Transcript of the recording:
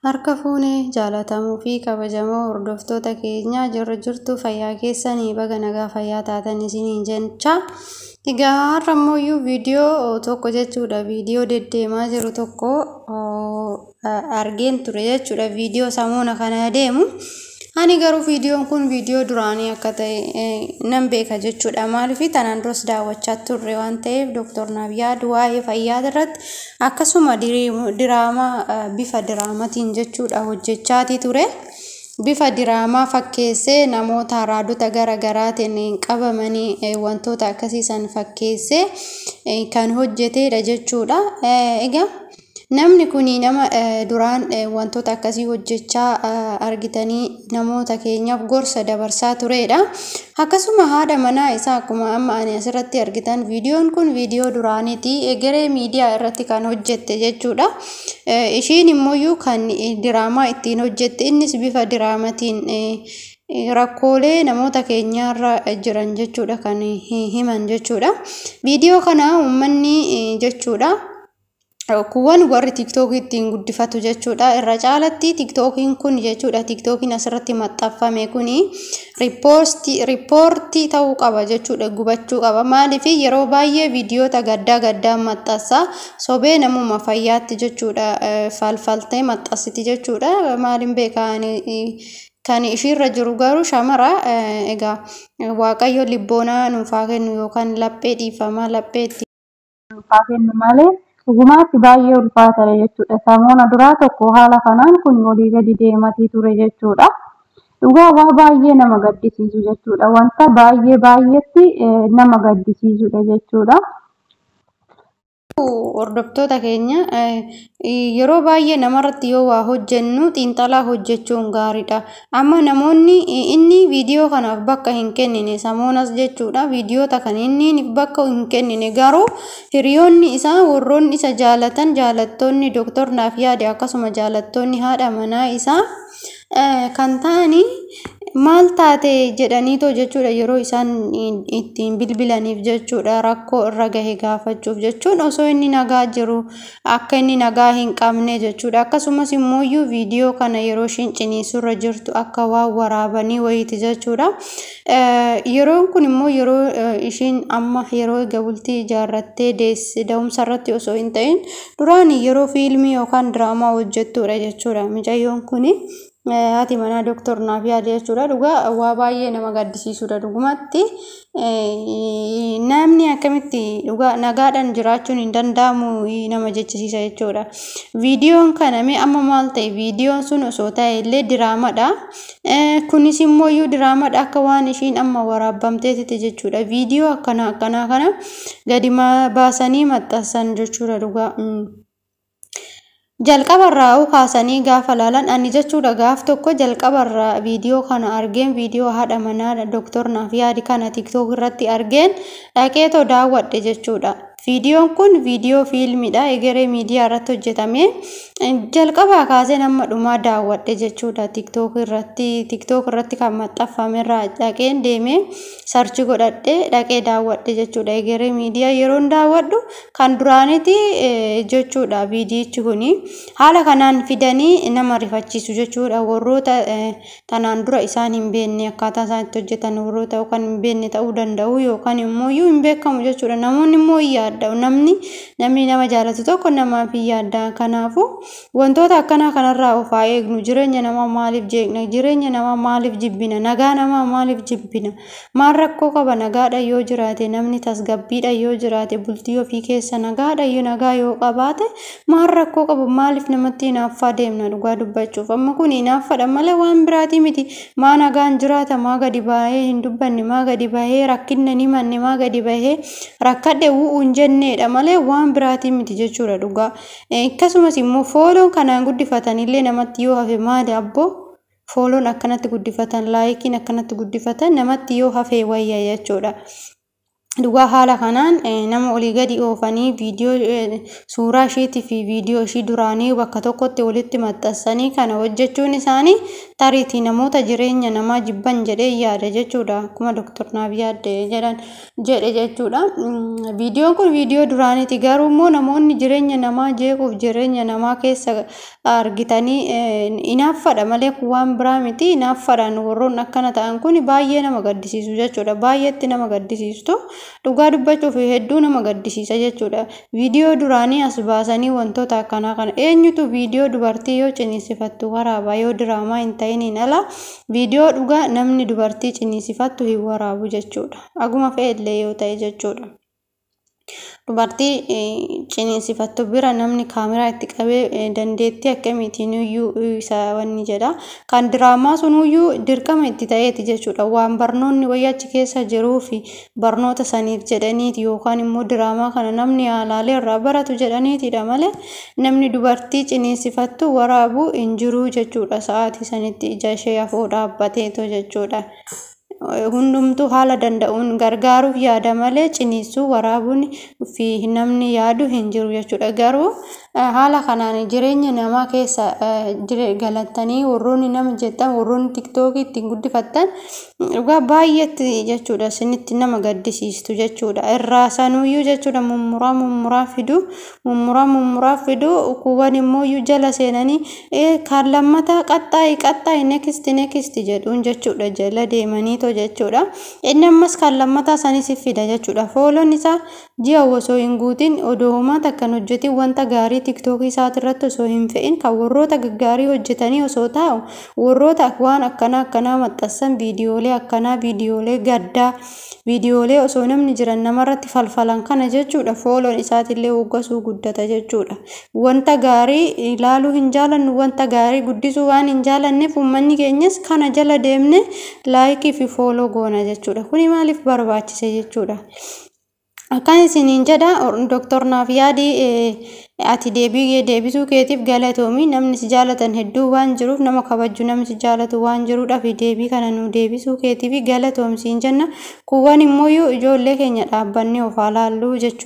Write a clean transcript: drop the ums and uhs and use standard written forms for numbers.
Harka fuunee jaalatamuu fi kabajamoo hordoftoota keenyaa, jirra jirtu? Fayyaa keessanii? Baga nagaa fayyaa taatan isiniin jecha. Egaa har'a immoo viidiyoo tokko jechuudha, viidiyoo deddeemaa jiru tokko argeen ture jechuudha, viidiyoo samuuna kana deemu. Ani garuu viidiyoon kun viidiyoo duraanii akka ta'e nan beeka jechuudha. Maaliif, tanaan duras daawwachaa turre waan ta'eef, Dooktor Naabiyaad waa'ee fayyaa irratti akkasuma diraamaa, bifa diraamatiin jechuudha, hojjechaatii ture. Bifa diraamaa fakkeessee namoota raadota gara garaatiin qabamanii wantoota akkasiisan fakkeessee kan hojjetedha jechuudha. Egaa namni kun nama duraan wantoota akkasii hojjechaa argitanii namoota keenyaaf gorsa dabarsaa turedha. Akkasuma haadha manaa isaa akkuma amma ani asirratti argitan, viidiyoon kun viidiyoo duraaniiti. Egeree miidiyaa irratti kan hojjette jechuudha. Ishiin immoo kan diraamaa ittiin hojjette, innis bifa diraamatiin rakkoolee namoota keenyaarra jiran jechuudha kan himan jechuudha. Viidiyoo kana uummanni jechuudha, kuuwwan warri Tiiktookii ittiin guddifatu jechuudha. Irra caalatti Tiiktookiin kun jechuudha, Tiiktookiin asirratti maxxanfame kuni riippoortii ta'uu qaba jechuudha, gubachuu qaba. Maaliif, yeroo baay'ee viidiyoota gaddaa gaddaa maxxansa, sobee namuma fayyaatti jechuudha falfaltee maxxansiti jechuudha. Maaliin beekaa, kan ishiirra jiru garuu shamara. Egaa Waaqayyo libboonaa nuuf haa kennu yookaan laphee dhiifamaa, laphee itti nuuf haa kennu malee, dhugumaatti baay'ee ulfaataadha jechuudha. Samoona duraa tokko haala kanaan kun olii gadi deematii ture jechuudha. Dhugaa waa baay'ee nama gaddisiisu jechuudha. Wanta baay'ee baay'eetti nama gaddisiisudha jechuudha. Hordoftoota keenya, yeroo baay'ee namarratti yoo waa hojjennu xiinxalaa hojjechuun gaariidha. Amma namoonni inni viidiyoo kanaaf bakka hin kennine samoonas jechuudha. Viidiyoota kan inni bakka hin kennine garuu hiriyoonni isaa, warroonni isa jaalatan, jaalattoonni Dooktor Naafiyaad, akkasuma jaalattoonni haadha manaa isaa kan ta'anii maal taate jedhaniitoo jechuudha, yeroo isaan ittiin bilbilaniif jechuudha, rakkoo irra gahe gaafachuuf jechuun, osoo inni nagaa jiru akka inni nagaa hin qabne jechuudha. Akkasumas immoo viidiyoo kana yeroo ishiin ciniinsurra jirtu akka waan waraabanii wayiiti jechuudha. Yeroon kun immoo yeroo ishiin amma yeroo eega bultii ijaarrattee deesse, da'umsa irratti osoo hin ta'in duraan yeroo fiilmii yookaan diraamaa hojjettudha jechuudha. Mucayyoon kuni haati manaa Dooktor Naafiyaad jechuudha. Dhugaa waa baay'ee nama gaddisiisudha dhugumatti. Namni akkamitti dhugaa nagaadhaan jiraachuun hin danda'amu nama jechisiisa jechuudha. Viidiyoon kana mee amma maal ta'e, viidiyoon sun osoo ta'e illee diraamadha. Kunis immoo iyyuu diraamadha, akka waan ishiin amma waraabamteetitti jechuudha. Viidiyoo akkana akkanaa kana gadi baasanii maxxansan jechuudha dhugaa. Jalqabarraa kaasanii gaafa laalan, ani jechuudha gaaf tokko jalqabarraa viidiyoo kana argeen, viidiyoo haadha manaa Dooktor Naafiyaad kana Tiiktook irratti argeen dhaqeetoo daawwadhe jechuudha. Viidiyoon kun viidiyoo fiilmiidha. Egeree miidiyaa irratti hojjetame. Jalqabaa kaasee hamma dhumaa daawwadhe jechuudha. Tiiktook irratti kan maxxanfame irraa dhaqeen deemee search godhadhe, dhaqee daawwadhe jechuudha. Egeree miidiyaa yeroon daawwadhu kan duraaniiti jechuudha. Viidiyichi kuni haala kanaan fidanii nama rifachiisu jechuudha. Warroota tanaan dura isaan hin beekne, akkaataa isaan itti hojjetan warroota yookaan hin beekne ta'uu danda'u yookaan immoo hin beekamu jechuudha. Namoonni immoo hin yaadda'u. Namni nama jaalatu tokko namaaf hin yaadda. Kanaafuu wantoota akkanaa kanarraa of haa eegnu. Jireenya namaa maaliif jeeqna? Jireenya namaa maaliif jibbina? Nagaa namaa maaliif jibbina? Maal rakkoo qaba nagaadha yoo jiraate? Namni tasgabbiidha yoo jiraate, bultii ofii keessa nagaadha yoo, nagaa yoo qabaate maal rakkoo qaba? Maaliif namatti hinaaffaa deemna dhugaa dubbachuuf? Amma kun hinaaffadha malee waan biraatii miti. Maa nagaan jiraata? Maa gadi bahee hin dubbanne? Maa gadi bahee rakkinna hin himanne? Maa gadi bahee rakkadhe wu'uu hin jenneedha malee waan biraatii miti jechuudha dhugaa. Akkasumas immoo fooloon kanaan guddifatanillee namatti yoo hafe maali abboo? Fooloon akkanatti guddifatan, likeiin akkanatti guddifatan namatti yoo hafe wayya jechuudha. Dhugaa haala kanaan nama olii gadi oofanii viidiyoo suuraa isheetii fi viidiyoo ishii duraanii bakka tokkotti walitti maxxansanii kana hojjechuun isaanii tariitii namoota jireenya namaa jibban jedhee yaada jechuudha. Akkuma Dooktar Naaf Yaad jedhan jedhe jechuudha. Viidiyoon kun viidiyoo duraaniiti, garuu immoo namoonni jireenya namaa jeequuf jireenya namaa keessa argitanii hinaaffadha malee kun waan biraa miti. Hinaaffaadhaan warroonni akkana ta'an kun baay'ee nama gaddisiisu jechuudha. Baay'eetti nama gaddisiistu. Dhugaa dubbachuuf hedduu nama gaddisiisa jechuudha. Viidiyoo duraanii as baasanii wantoota akkanaa kana eenyutu viidiyoo dubartii yoo ciniinsifattu waraaba? Yoo diraamaa hin ta'iniin ala viidiyoo dhugaa namni dubartii ciniinsifattu hin waraabu jechuudha. Aguma fe'ellee yoo ta'e jechuudha. Dubartii ciniinsifattu bira namni kaameraa itti qabee dandeettii akkamiitiin iyyuu isa wanni jedha. Kan diraamaa sunuyyuu dirqama itti ta'eeti jechuudha. Waan barnoonni wayii achi keessa jiruu fi barnoota saniif jedhaniiti yookaan immoo diraamaa kana namni haalaalee irraa baratu jedhaniitidha malee namni dubartii ciniinsifattu waraabuu hin jiru jechuudha. Sa'aatii sanitti ija ishee afoo dhaabbateetu jechuudha. Hundumtuu haala danda'uun gargaaruuf yaada malee ciniinsuu waraabuun fi namni yaadu hin jiru jechuudha. Garuu haala kanaan jireenya namaa keessa galantanii warroonni nama jettan, warroonni TikTokii ittiin guddifattan, dhugaa baay'eetti jechuudha isinitti nama gaddisiistu jechuudha. Irraa sanuyyuu jechuudha mummuraa mummuraa fidu, mummuraa mummuraa fidu, kuuwwan immoo jala seenanii kan lammataa qaxxaayi qaxxaayi, next next jedhuun jechuudha, jala deemaniitoo jechuudha. Inni ammas kan lammataa sanis fida jechuudha. Follow'n isaa ji'a osoo hin guutin, odoo homaa takka hin hojjetin, wanta gaarii TikTokii isaatirratti osoo hin fe'in, kan warroota gaggaarii hojjetanii osoo taa'u, warroota waan akkanaa akkanaa maxxansan, viidiyoolee akkanaa, viidiyoolee gaddaa, viidiyoolee osoo namni jiran namarratti falfalan kana jechuudha. Follow'n isaatillee hoggasuu guddata jechuudha. Wanta gaarii ilaaluu hin jaalannu, wanta gaarii guddisuu waan hin jaalanneef uummanni keenyas kana jala deemne like fi follow goona jechuudha. Kuni maaliif barbaachise jechuudha. Akkan isiniin jedha, Dooktor Naaf Yaadii, ati deebii deebisuu keetiif galatoomi. Namni si jaalatan hedduu waan jiruuf, nama kabaju, namni si jaalatu waan jiruudhaaf, deebii kana nu deebisuu keetiif galatoomsiin jenna. Kuuwwan immoo ijoollee keenya dhaabbannee of haa laalluu jechuudha.